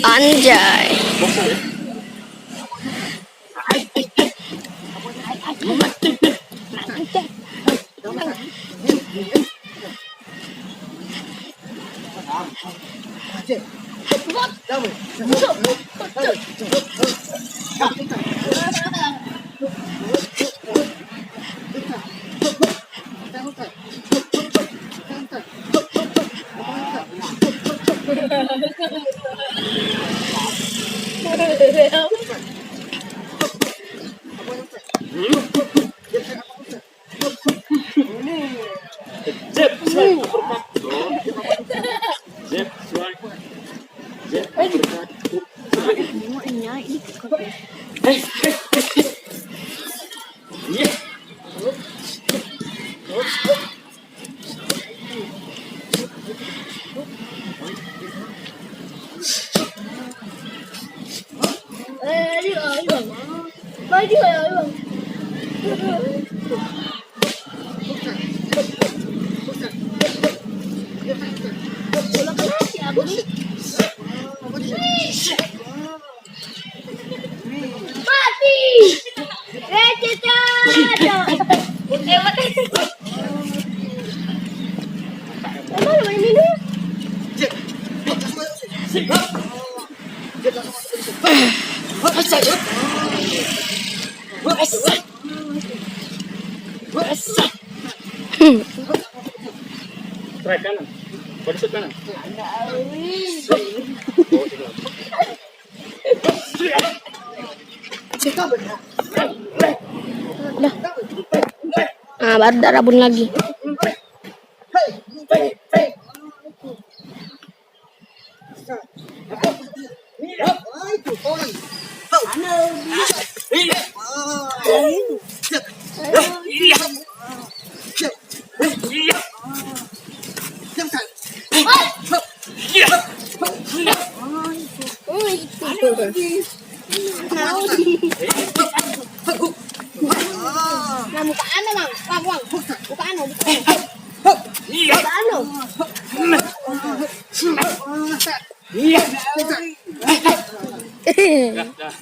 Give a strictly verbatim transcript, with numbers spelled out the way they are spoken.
Anjay. Zip, strike, uppercut. Zip, strike. Zip, uppercut. Mati. Eh, cecok. Eh, mati. Emang lu ini dulu? Strike kanan. Body shot kanan. Dah. Ah, baru dak rabun lagi. Nah, buka anu, Bang. Bang, Bang. Buka anu, buka anu. Buka anu. Dah, dah.